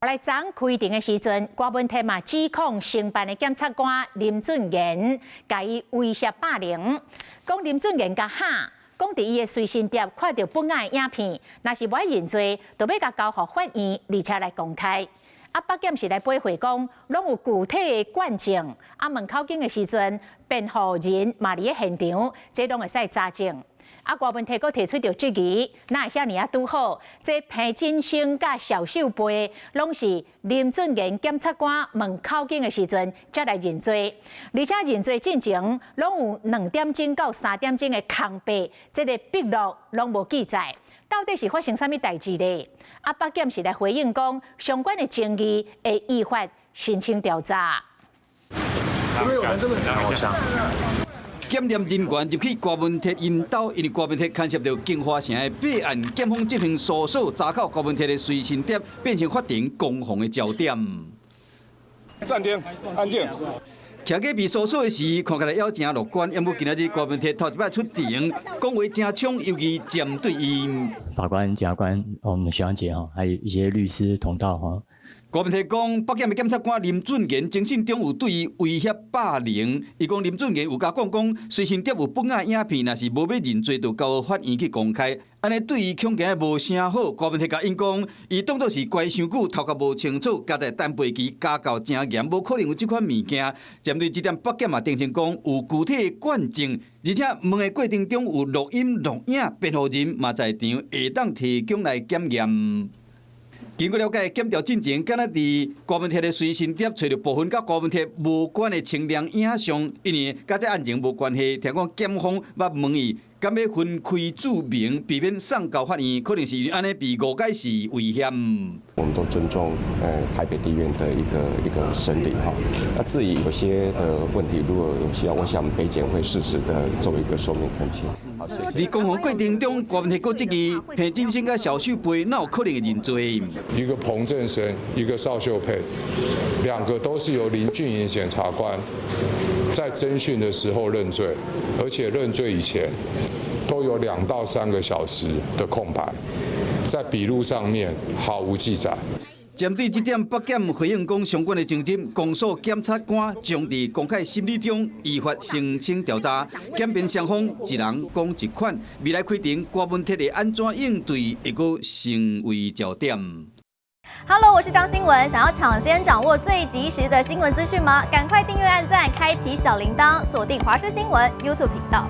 來昨開庭的時陣，郭文鐵嘛指控承辦的檢察官林俊賢，共伊威脅霸凌，講林俊賢共嚇，講佇伊的隨身碟看著本案影片，若是無愛認罪，就欲共交予法院，而且來公開。啊，北檢是來駁回講，攏有具體的卷證，啊，問口供的時陣，辯護人嘛佇咧現場，這攏會使查證。啊，郭文鐵閣提出著質疑，哪會遐爾仔拄好？這彭振聲佮邵秀貝，攏是林俊賢檢察官問口供的時陣，才來認罪，而且認罪進前，攏有2點鐘到3點鐘的空白，這个筆錄攏無記載，到底是發生啥物代誌咧？啊，北檢是來回應講，相關的爭議會依法申請調查。檢驗人員入去郭文鐵𪜶兜，因為郭文鐵牽涉著京華城的弊案，檢方進行搜索，查扣郭文鐵的隨身碟，變成法庭攻防的焦點。暫停，安靜。徛過被搜索的時，看起來猶誠樂觀。毋過今仔日郭文鐵頭一擺出庭，講話誠衝，尤其針對伊。法官、檢察官、我們學長姐哈，還有一些律師同道哈。郭文鐵講，北檢的檢察官林俊賢偵訊中有對伊威脅霸凌。伊講林俊賢有共講講，隨身碟有本案影片，若是無欲認罪，就交予法院去公開。按呢對伊恐驚無啥好。郭文鐵共𪜶講，伊當作是乖傷久，頭殼無清楚，加在等陪期加到誠嚴，無可能有這款物件。針對這點，北檢嘛澄清講有具體的卷證，而且問的過程中有錄音錄影，辯護人嘛在場，會當提供來檢驗。經過了解，檢調進前，敢若佇郭文鐵的隨身碟揣著部分佮郭文鐵無關的清涼影像，因為佮這案情無關係，聽講檢方捌問伊，敢欲分開注明，避免送交法院，可能是按呢被誤解是威脅。我們都尊重台北地院的一個審理哈。那至於有些的問題，如果有需要，我想北檢會適時的做一個說明澄清。好，謝謝。佇攻防過程中，郭文鐵閣質疑彭振聲佮邵秀貝哪有可能會認罪？一個彭振聲，一個邵秀佩，兩個都是由林俊穎檢察官在偵訊的時候認罪，而且認罪以前都有2到3個小時的空白，在筆錄上面毫無記載。針對這點，北檢回應講，相關的情節，公訴檢察官將佇公開審理中依法申請調查，檢辯雙方一人講一款，未來開庭郭文鐵會按怎應對，會閣成為焦點。 Hello，我是張新文，想要搶先掌握最及時的新聞資訊嗎？趕快訂閱、按讚、開啟小鈴鐺，鎖定華視新聞 YouTube 頻道。